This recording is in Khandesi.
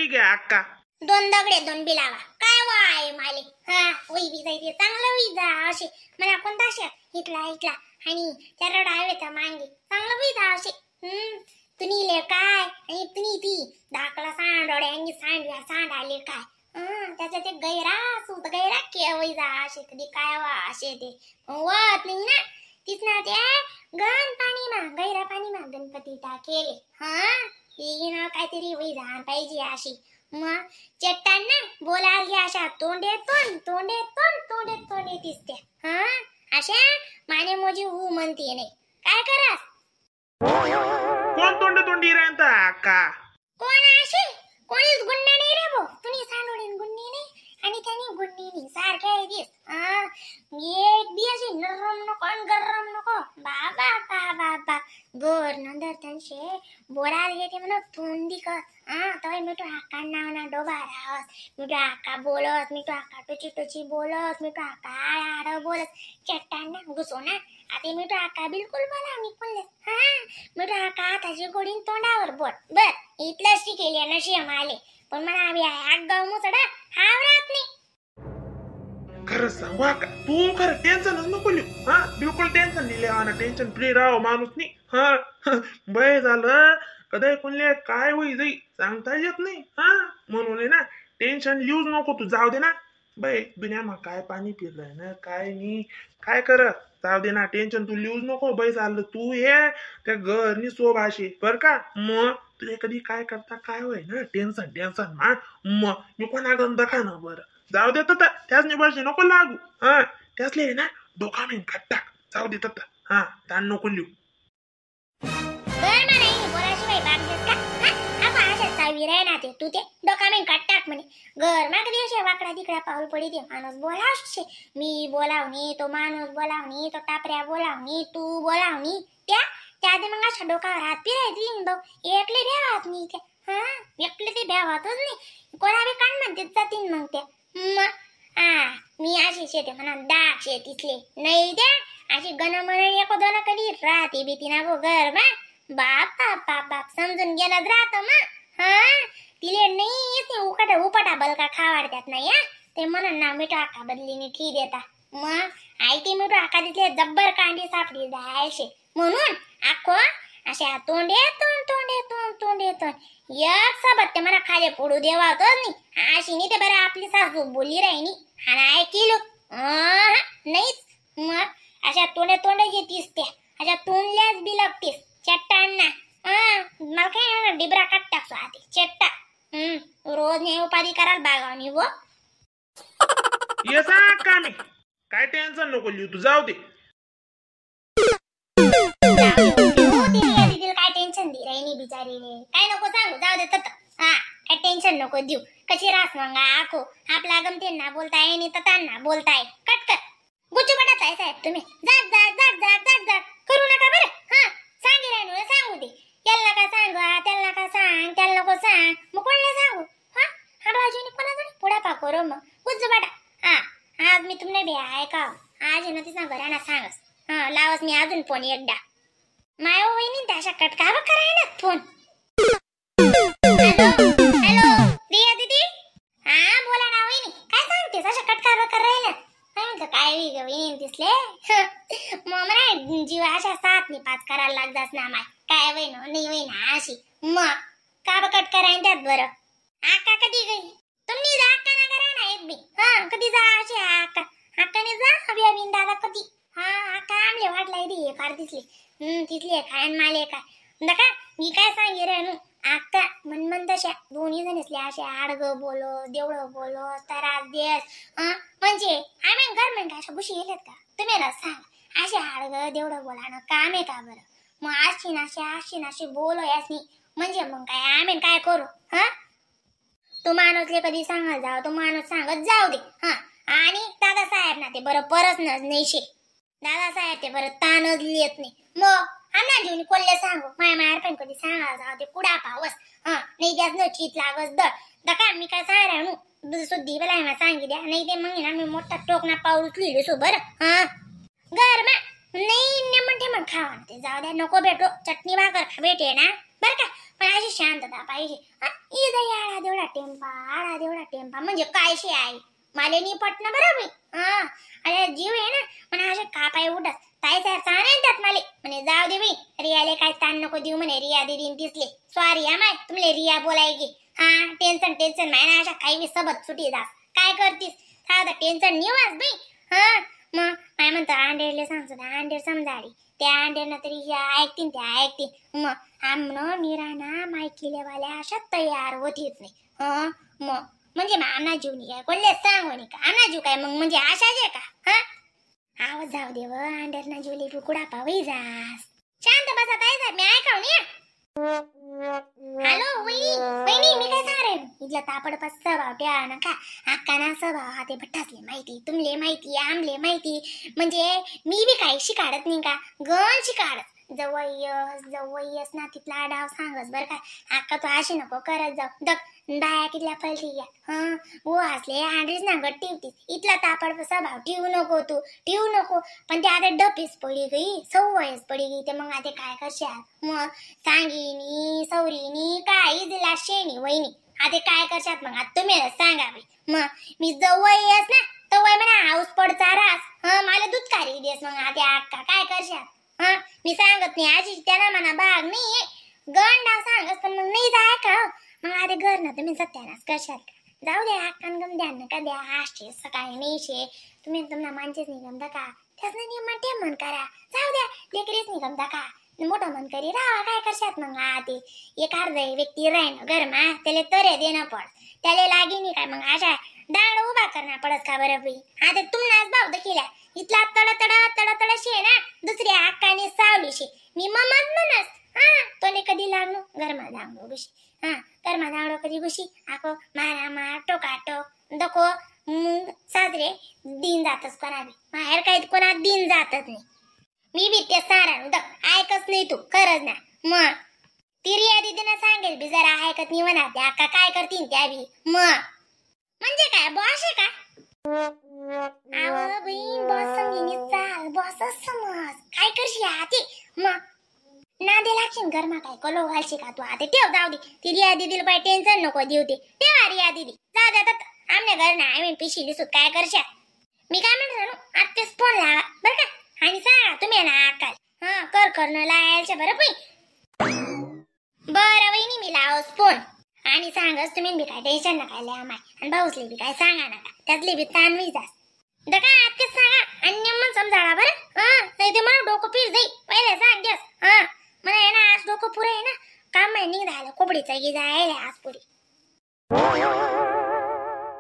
We गया अक्का? दोन दगडे दोन बिलावा काय वाय माले. हा वही बी जायते चांगलं we जा असे मला कोणता असे इथला इथला आणि त्या रडावे त्या मांगे चांगलं we जा असे. तुम्ही ले काय आणि तुम्ही ती धाकला सांडोडे आणि सांडव्या सांडाले काय. त्याच्या ते गैरा सूत गैरा केवई जा असे कधी काय वा असे ते वत नाही ना तीच ना ते गण पाणी मा गैरा पाणी मा गणपती टाकेले. हा ही ना काहीतरी वही जा पाहिजे अशी. मग चट्टान ना बोलायला अशा तोंडे तोंड तोंडे तोंड तोंडे तोंडे दिसते. हा अशा माने मोजी हू म्हणते नाही काय करास. कोण तोंडे तोंडी राहता अक्का? कोण अशी कोणीच गुन्हे नाही रे भो. तुम्ही सांडोडीन गुन्हे नाही आणि त्यांनी गुन्हे नाही सारखे दिस. हा एक बी अशी नरम नको आणि गरम नको. बाबा बाबा बा गोर नंतर त्यांचे बोलायला येते म्हणून तोंडी कर. हा तोय मिठू हाका नाव ना डोबा राहस मिठू हाका बोलत मिठू हाका टोची टोची बोलत मिठू हाका आड आड बोलत चट्टान ना घुसो ना आता मिठू हाका बिलकुल बोला निघून. हा मिठू हाका हाताची गोडीन तोंडावर बोट बर इथलं शिकेली नशी आले पण मला आम्ही आगाव मुसडा हावरात नाही. खरं सांगू का तू खरं टेन्शनच नको लिहू. हा बिलकुल टेन्शन नाही लिहा ना टेन्शन फ्री राहो माणूस नाही. हा बय झालं कधी कोणले काय होई जाई सांगता येत नाही. हा म्हणून आहे ना टेन्शन लिहूच नको तू जाऊ दे ना. बाई दुनिया मा काय पाणी पिरलंय ना काय नाही काय कर जाऊ दे ना टेन्शन तू लिहूच नको. बाई झालं तू हे त्या घरनी सोब अशी बर का. मग तुझे कधी काय करता काय होय ना टेन्शन टेन्शन मा मग मी कोणा गंध खा ना बरं जाऊ दे तर त्याच निभाषे नको लागू. हा त्यासले ना डोका मेन खट्टा जाऊ दे तर. हा ताण नको लिहू. ना ते तू ते डोका मेन टाक म्हणे घर मा कधी असे वाकडा तिकडा पाऊल पडी दे माणूस बोलावशे मी बोलावणी तो माणूस बोलावणी तो टापऱ्या बोलावणी तू बोलावणी त्या त्या ते मग अशा डोकावर हात फिरायची भाऊ एकले भ्यावात नाही त्या. हा एकले ते भ्यावातच नाही कोणा बी कान म्हणते जातीन मग त्या. मग हा मी अशी शेते म्हणा दाग शेतीतले नाही त्या अशी गण म्हणा एको दोन कधी राहते भीती ना गो घर मा बाप बाप बाप बाप समजून गेलं राहत मग. हा तिले नाही ते उकाटा उपाटा बलका खावाडत्यात नाही. हा ते म्हणून ना मिठो आका बदलीने ठी देता मग आई ती मिठो आका तिथले जब्बर कांडी सापडी जायचे म्हणून आखो अशा तोंडे तोंड तोंडे तोंड तोंडे तोंड एक सोबत ते मला खाली पडू देवा तर नाही अशी नाही ते बरं आपली सासू बोली राहिनी आणि ऐकिलो नाहीच. मग अशा तोंडे तोंडे येतीस त्या अशा तोंडल्याच बिलकतीस चट्टांना. मला काय डिबरा काट टाकतो आधी चट्टा. रोज नाही उपाधी कराल बागावनी वो येसा का मी काय टेन्शन नको लिहू तू जाऊ दे. काय टेन्शन दे राहिनी बिचारीने काय नको सांगू जाऊ दे तत. हा काय टेन्शन नको देऊ कशी रास मग आखो आपला गमतींना बोलताय आणि ततांना बोलताय कट कर गुच्चू पडत आहे साहेब तुम्ही जाग जाग जाग जाग जाग जाग करू नका बरं. हा सांगे राहिनो सांगू दे त्याला नका सांग त्याला नका सांग त्याला नको सांग मग कोणाला सांगू. हा हा बाजूने कोणाजणी पुढा पाको रो मग गुज्जू बाटा. हा आज मी तुमने बे ऐका आज आहे ना तिचा घराना सांगस. हा लावस मी अजून फोन एकदा माय वहिनी त्या कट का कराय ना phone. Hello hello Riya दीदी. हा बोला ना वहिनी काय सांगतेस अशा कट का करायला काय म्हणतो काय वहिनी दिसले मग म्हणा जीव अशा 7 नि 5 करायला लागदास ना माय काय वहिन नाही वहिना अशी मग का कट करायन त्यात बरं. आका कधी गई तुम्ही जा आका ना करा ना एक बी. हा कधी जा अशी आका आकाने जा अभि अभिन दादा कधी. हा आका आमले वाटलाय रे फार दिसली. तिथली काय माले काय नका मी काय सांगे रे नु आका मन तशा दोन्ही जण असले असे आडग बोलो देवळं बोलो त्रास देस. म्हणजे आम्ही घर म्हण अशा बुशी गेलेत का तुम्ही ना सांग असे आडग देवळं बोला ना काम आहे का बरं. मग अशी नाशी अशी नाशी बोलो यासनी म्हणजे मग काय आम्ही काय करू. हा तो माणूसले कधी सांगत जाव तो माणूस सांगत जाऊ दे. हा आणि दादासाहेब ना ते बरं परत नाही शे दादासाहेब ते बरं तानच येत नाही मग अन्ना जीवनी कोल्हे सांगू माय मायार पण कधी सांगा जाऊ दे कुडा पावस. हा नाही त्याच न चीत लागस दर दका मी काय सांगा नु सुद्धी बला सांगी द्या नाही ते मग ना मी मोठा टोकना पाऊल उचलिलो सो बरं. हा घर मा नाही नेमन ठेमन खावा ते जाऊ द्या नको भेटो चटणी भाकर खा भेटे ना बरं का पण अशी शांतता पाहिजे. इजा आडा देवडा टेम्पा आडा देवडा टेम्पा म्हणजे काय शे आई माले नी पटना बरं बाई. हा अरे जीव आहे ना म्हणे असे कापाय उठत ताई साहेब सांगेन त्यात माले म्हणे जाऊ दे बाई रियाले काय ताण नको देऊ म्हणे रिया दिदीन दिसले सॉरी हा माय तुमले रिया बोलाय की. हा टेन्शन टेन्शन माय ना अशा काही बी सबत सुटी जास काय करतीस साधं टेन्शन निवास बाई. हा मग काय म्हणतो आंडेरले सांगतो आंडेर समजाडी त्या आंडेरनं तरी ऐकतीन त्या ऐकतीन. मग आमनं मीरा ना मायकिलेवाल्या अशा तयार होतीच नाही. हं मग म्हणजे मग आमना जीव नाही काय कोणले सांगू नाही का आमना जीव काय मग म्हणजे आशाच आहे का. हा आवाज जाऊ दे व आंडेरना जीवले कुडा पावई जास शांत बसा ताई साहेब मी ऐकाव नाही. हॅलो वहिनी वहिनी मी काय सांग रे इथला तापड पास स्वभाव ठेवा नका अक्का ना स्वभाव हा ते भट्टासले माहिती तुमले माहिती आमले माहिती म्हणजे मी बी काही शिकाडत नाही का गण शिकाडत जवळ जवळ ना तिथला डाव सांगस बरं का अक्का तू अशी नको करत जाऊ दक बाया कितल्या फलती घ्या. हं वो हसले आंडरीच ना गट ठेवतीस इथला तापड स्वभाव ठेवू नको तू ठेवू नको पण ते आता डपीस पडी गई सवयच पडी गई ते मग आता काय करशाल मग सांगिनी सौरीनी काही दिला शेणी वहिनी आता काय करशात मग आता तुम्ही सांगा बाई. मग मी जवळ येस ना तवय म्हणा हाऊस पडचा रास. हं मला दूध कारी देस मग आता अक्का काय करशात. हं मी सांगत नाही आजी त्याला म्हणा बाग नाही गंडा सांगस पण मग नाही जाय का मग आता घर ना तुम्ही सत्यानाश करशात का जाऊ द्या अक्कान गम द्या नका द्या आशे सकाळी नाही शे तुम्ही तुम्हाला माणसेच नाही गमता का त्याच नाही ते मन करा जाऊ द्या लेकरीच नाही गमता का मोठं मन करी राहा काय करशात मग आते एक अर्ध व्यक्ती राहीन घरमा त्याला तरे देणं पड त्याला लागी नाही काय मग अशा दाड उभा करणं पडत का बरं बाई. आता तुम्हालाच भाव दाखिला इथला तड तड तड तड शे ना दुसऱ्या अक्काने सावली शे मी ममत म्हणस. हा तोने कधी लागलो घरमा दांगडो घुशी. हा घरमा दांगडो कधी घुशी आको मारा मार टोका टोक दको साजरे दिन जातच कोणा बी बाहेर काही कोणा दिन जातच नाही. मी बी ते सारा दक ऐकच नाही तू खरंच ना मग ती रिया दीदीनं सांगेल बी जरा ऐकत नाही म्हणा त्या अक्का काय करतील त्या बी मग म्हणजे काय बॉस आहे का. आव बहीण बॉस समजीनी चाल बॉसच समज काय करशी आते मग नादे लागशील घरमा काय कलो घालशी का तू आता ठेव जाऊ दे ती रिया दीदीला पाय टेन्शन नको देऊ ते ठेवा रिया दीदी जाऊ दे आता आमच्या घर ना आम्ही पिशी लिसूत काय करशा. मी काय म्हणतो आत्ताच फोन लावा बरं का आणि सांगा तुम्ही ना अक्काल. हा कर कर न लायलच्या बरं बाई. बरं वहिनी मी लावस फोन आणि सांगस तुम्ही बी काय टेन्शन नका लिहा माय आणि भाऊसले बी काय सांगा नका त्यातले बी ताणवी जास दका आत्ताच सांगा आणि नियमन समजाडा बरं. हा नाही ते मला डोकं पीस जाई पहिले सांग गॅस. हा मला आहे ना आज डोकं पुरं आहे ना काम आहे निघालं कोबडीचा गी जायला आज पुरी.